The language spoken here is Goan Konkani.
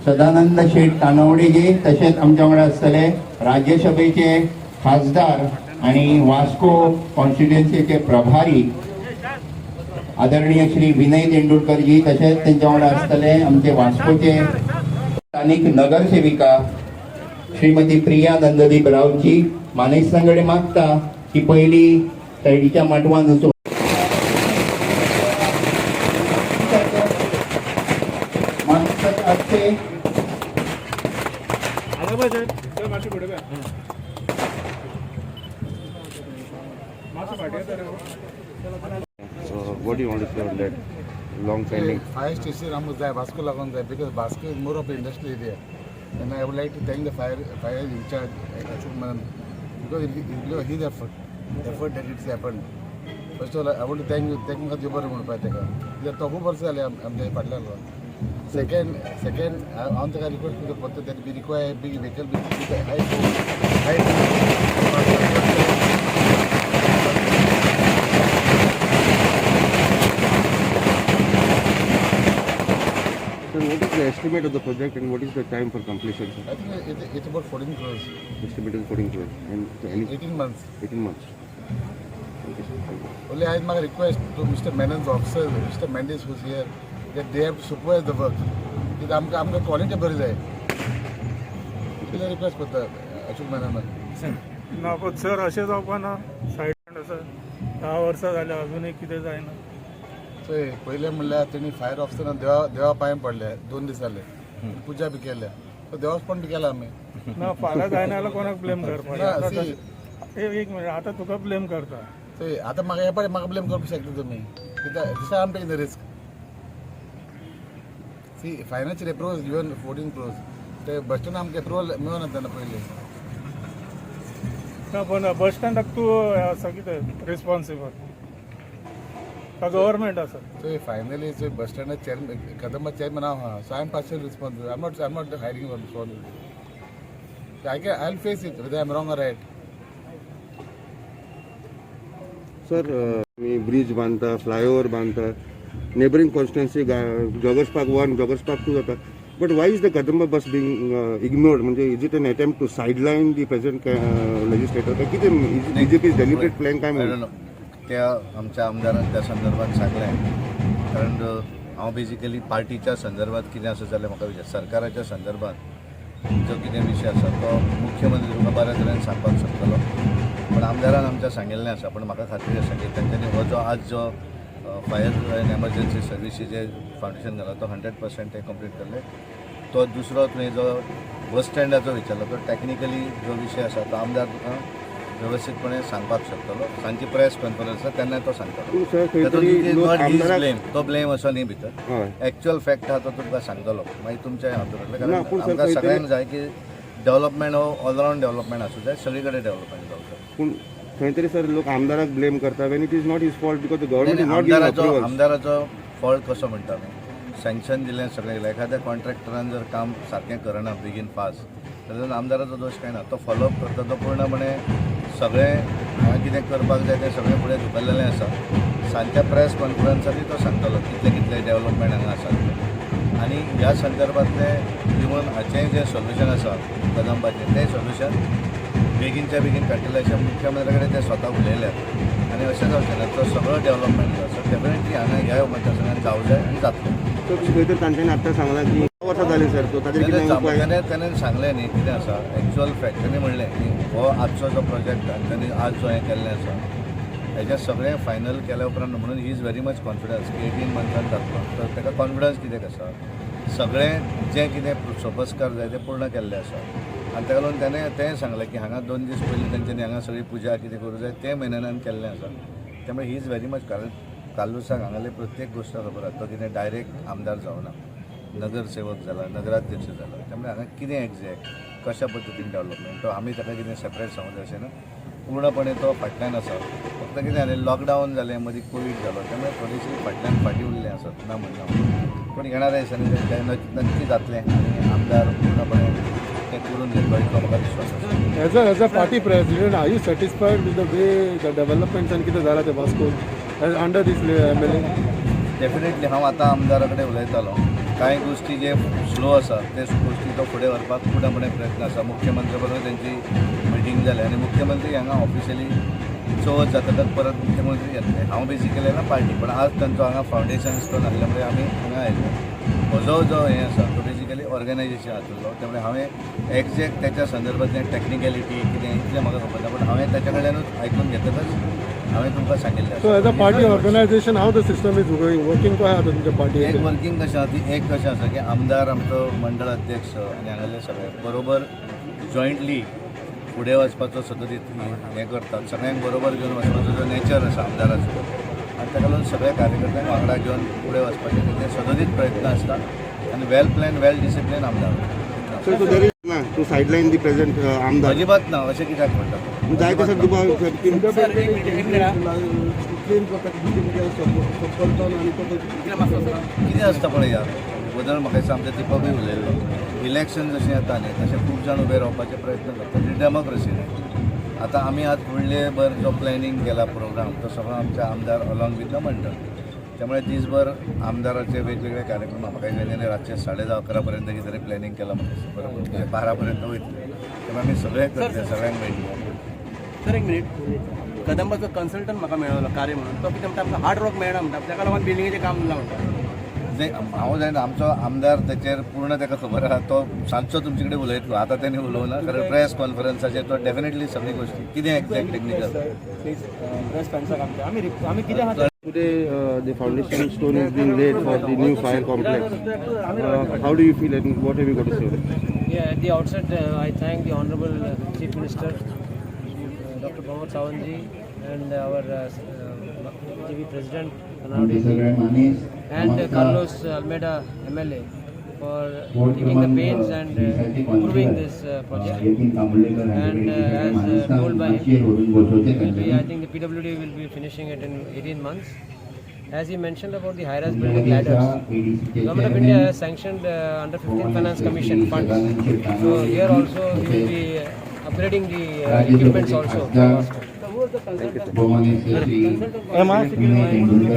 सदानंद शेठ तानवडेजी, तशेंच आमच्या वांगडा आसतले राज्यसभेचे खासदार आणि वास्को कॉन्स्टिट्युएन्सीचे प्रभारी आदरणीय श्री विनय तेंडुलकरजी, तशेंच तेंच्या वांगडा आसतले आमचे वास्कोचे स्थानिक नगरसेविका श्रीमती प्रिया नंददीप रावजी. मानेस्तां कडेन मागता की पयली सायडीच्या माटवान वचून मानेस्तांच्या हस्ते What do you want to say on that long pending? Fire station आमकां जाय, वास्को लागून जाय, because Vasco is more of industrial area, and I would like to thank the fire incharge Ashok Menon, because his effort that it's happen. First of all, I want to thank you, thank म्हाका बरें म्हणपाक ताका, कित्याक तो खूब वर्सां जालें आमच्या फाटल्यान. सेकंड, हांव ताका रिक्वेस्ट करता परत that we require big vehicle with high. Sir, what is the estimate of the project and what is the time for completion, sir? I think it's about 14 crores. Estimate is 14 crores. And so any 18 months. 18 months. Okay, sir. Thank you. Only I have my request to Mr. Menon's officer, Mr. Mendes, who's here, that they have to supervise the work. कित्याक आमकां आमकां क्वॉलिटी बरी जाय. इतलें रिक्वेस्ट करता अशोक मेनन. ना, पण सर, अशें जावपा ना. सायड आसा, 10 वर्सां जाल्यार अजुनूय कितें जायना. चोय, पयलें म्हणल्यार तेणी फायर ऑफिसरान देवा देवा पांय पडले, 2 दीस जाले पुजा बी केल्या, सो देवासपण बी केलां आमी. ना, फाल्यां जायना जाल्यार कोणाक ब्लेम करपाक? ना, see, एक मिनिट, आतां तुका ब्लेम करता. चोय, आतां म्हाका हे पाटी म्हाका ब्लेम करपाक शकता तुमी, कित्याक दिसा I am taking the risk. See, financial approval given 14 crores, ते बस स्टँड आमकां एप्रुवल मेळना तेन्ना पयलीं. ना, पण बस स्टँडाक तूं आसा कितें रिस्पॉन्सिबल का गव्हर्मेंट आसा? So finally, so bus stand chairman, Kadamba chairman हांव आहा, so I am partially responsible. I am not hiding from responsibility. I can I will face it whether I am wrong or right. Sir, me bridge बांधता, फ्लायओव्हर बांधता, neighbouring constituency Joggers Park 1, Joggers Park 2 जाता, but why is the Kadamba bus being ignored? म्हणजे is it an attempt to sideline the present legislator काय कितें? बीजेपी डेलिबरेट प्लॅन काय I म्हणून? Don't know. त्या आमच्या आमदारान त्या संदर्भात सांगलें, कारण हांव बेजिकली पार्टीच्या संदर्भात कितें आसा जाल्यार म्हाका विचार, सरकाराच्या संदर्भात जो कितें विशय आसा तो मुख्यमंत्री तुमकां बऱ्या तरेन सांगपाक शकतलो. पण आमदारान आमच्या सांगिल्लें आसा, पण म्हाका खात्री आसा की तांच्यांनी हो जो आज जो फायर एंड एमर्जन्सी सर्विसीचें फावंडेशन घाला, तो 100% ते कंप्लीट करले. तो दुसरो तुवें जो बस स्टँडाचो विचारलो, तो टॅक्निकली जो विशय आसा तो आमदार तुका वेवस्थीतपणे सांगपाक शकतलो. सांजची प्रेस कॉन्फरन्स आसा, तेन्ना तो सांगतलो. पूण सर, खंय तरी लोक आमदाराक ब्लेम, तो ब्लेम असो न्ही भितर. एक्च्युअल फॅक्ट आहा तो तुमकां सांगतलो, मागीर तुमच्या हातूंतलें. ना, कारण पूण सर, आमकां खंय तरी- सगळ्यांक जाय की डेव्हलपमेंट हो ऑलरावंड डेव्हलपमेंट आसूं जाय, सगळी कडेन डेव्हलपमेंट जावं जाय. पूण खंय तरी सर, लोक आमदाराक ब्लेम करता when it is not his fault, because the government is not giving आमदाराचो अप्रुवल. आमदाराचो फॉल्ट कसो म्हणटा आमी? सँक्शन दिलें, सगळें केलें, एखाद्या कॉन्ट्रॅक्टरान जर काम सारकें करना बेगीन फास्ट, जाल्यार आमदाराचो दोश काय ना. तो फॉलोअप करता, तो पूर्णपणे सगळें हांगा कितें करपाक जाय तें सगळें फुडें धुकल्लेलें आसा. सांजच्या प्रेस कॉन्फरन्सांनी तो सांगतलो कितले कितले डेव्हलपमेंट हांगा आसा तें. आनी ह्या संदर्भातलें इवन हाचें जें सोल्युशन आसा कदंबाचें, तें सोल्युशन बेगीनच्या बेगीन काडटले अशें मुख्यमंत्र्या कडेन ते स्वता उलयल्यात. आनी अशें जावचें ना, तो सगळो डेव्हलपमेंट जो आसा, डेफिनेटली हांगा ह्या मतदारसंघात जावं जाय आनी जातलो. सो खंय तरी तांच्यांनी आत्तां सांगलां की वर्सां जालीं सर, सो ताचेर कितें उपाय? त्याने त्याने सांगलें न्ही कितें आसा एक्च्युअल फॅक्ट. तेणें म्हणलें की हो आजचो जो प्रोजेक्ट आनी तांणी आज जो हें केल्लें आसा, हेजें सगळें फायनल केल्या उपरांत, म्हणून he is very much confidence की 18 मंथान जातलो. तर ताका कॉन्फिडन्स कित्याक आसा? सगळें जें कितें सोपस्कार जाय तें पूर्ण केल्लें आसा. आनी ताका लागून तेणें तें सांगलें की हांगा 2 दीस पयलीं तेंच्यांनी हांगा सगळी पुजा कितें करूं जाय तें मेननान केल्लें आसा. त्यामुळे he is very much, कारण कार्लुसाक हांगाले प्रत्येक गोश्ट खबर आसा. तो कितें डायरेक्ट आमदार जावना, नगरसेवक जाला, नगराध्यक्ष जाला. त्यामुळे हांगा कितें एग्जॅक्ट कशा पद्दतीन डेव्हलपमेंट, तो आमी ताका कितें सेपरेट सांगूं जाय अशें ना. पूर्णपणे तो फाटल्यान आसा. फक्त कितें जालें, लॉकडावन जालें, मदीं कोवीड जालो, त्यामुळे थोडीशी फाटल्यान फाटीं उरलें आसत, ना म्हणना. पूण येणाऱ्या दिसांनी तें नक्की जातलें आनी आमदार पूर्णपणे तें करून घेतलो इतलो म्हाका विश्वास आसा. As a party president, are you satisfied with the way the developments and कितें जाला ते Vasco under this MLA? Definitely. हांव आतां आमदारा कडेन उलयतालो. कांय गोश्टी जे स्लो आसा ते गोश्टी तो फुडें व्हरपाक पूर्णपणे प्रयत्न आसा. मुख्यमंत्री बरोबर तेंची मिटींग जाली आनी मुख्यमंत्री हांगा ऑफिशियली चवथ जातकच परत मुख्यमंत्री येतले. हांव बेसिकली ना पार्टी, पण आज तांचो हांगा फावंडेशन स्टोन आसल्या मुळे आमी हांगा आयले. म्हजो जो हें आसा तो बेसिकली ऑर्गनायझेशन आशिल्लो, त्यामुळे हांवें एग्जॅक्ट त्याच्या संदर्भातलें टॅक्निकलिटी कितें इतलें म्हाका खबर ना, पण हांवें ताच्या कडल्यानूच आयकून घेतकच हांवें तुमकां सांगिल्लें. So as a party organization, how the system is going, working कशें आसा तुमच्या एक पार्टीचें? वर्किंग कशें आसा ती एक कशें आसा की आमदार, आमचो मंडळ अध्यक्ष आनी हांगासरले सगळे बरोबर जॉयंटली फुडें वचपाचो सतत हें करतात. सगळ्यांक बरोबर घेवन वचपाचो जो नेचर आसा आमदाराचो आनी ताका लागून सगळ्या कार्यकर्त्यांक वांगडा घेवन फुडें वचपाचे तेजे सदोदीत प्रयत्न आसता आनी वेल प्लॅन, वेल डिसिप्लीन आमदार. सर, सो there is ना टू सायडलायन दी प्रेझेंट आमदार? अजिबात ना, अशें कित्याक म्हणटा? जाय तसो दुबाव सर की क्लेम करता की बीजेपी सबकल्टन आनी तो कितें आसता पळय, ह्या बदल म्हाका दिसता आमच्या दीपकूय उलयल्लो. इलेक्शन जशें येता न्ही तशें खूब जाण उबे रावपाचे प्रयत्न करतात. ही डेमोक्रेसी न्ही. आतां आमी आज फुडले भर जो प्लॅनिंग केला प्रोग्राम तो सगळो आमच्या आमदार अलॉंग विथ the मंडळ. त्यामुळे दीसभर आमदाराचे वेगवेगळे कार्यक्रम. म्हाका दिसता रातचे 10:30 11 पर्यंत कितें तरी प्लॅनिंग केलां म्हाका दिसता, बरोबर 12 पर्यंत वयतले. त्यामुळे आमी सगळे करतले, सगळ्यांक मेळटले. सर, एक मिनिट. कदंबाचो कन्सल्टंट म्हाका मेळ्ळो कार्य म्हणून, तो कितें म्हणटा, आमकां हार्ड वर्क मेळना म्हणटा, ताका लागून बिल्डिंगेचें काम ना म्हणटा. जे हांव जाणा, आमचो आमदार तेचेर पूर्ण ताका खबर आहा. तो सांजचो तुमचे कडेन उलयतलो. आतां तेणी उलोवना कारण प्रेस कॉन्फरन्साचेर तो डेफिनेटली सगळी गोश्टी कितें एक्झॅक्ट टेक्निकल. प्लीज प्रेस फ्रेंड्साक आमच्या आमी आमी कितें आहा. Today, the foundation stone is being laid for the new fire complex. How do you feel and what have you got to say? Yeah, at the outset, I thank the Honorable Chief Minister, Dr. Pramod Sawant ji, and our TV President, आमचे Kanawati सगळे ji, मानेस and Carlos Almeida, MLA, for ward taking the क्रमांक pains and वीसाचे approving councillor this project. Yatin Kambolekar And हांचे as told by him, माचयेर व्हरून बसोवचे will be, I तांच्यांनी. think the PWD will be finishing it in 18 months. As he mentioned about the high-rise building आमचे मदीं आसा ladders, ADC चे Government of India chairman has sanctioned under 15 Bhuvanesh Finance Shri Commission funds. Sadanand Shet So here Tanavade also we will तसेच be upgrading the राज्यसभेचे equipments also. खासदार भुवनेश्वर श्री विनय तेंडुलकर.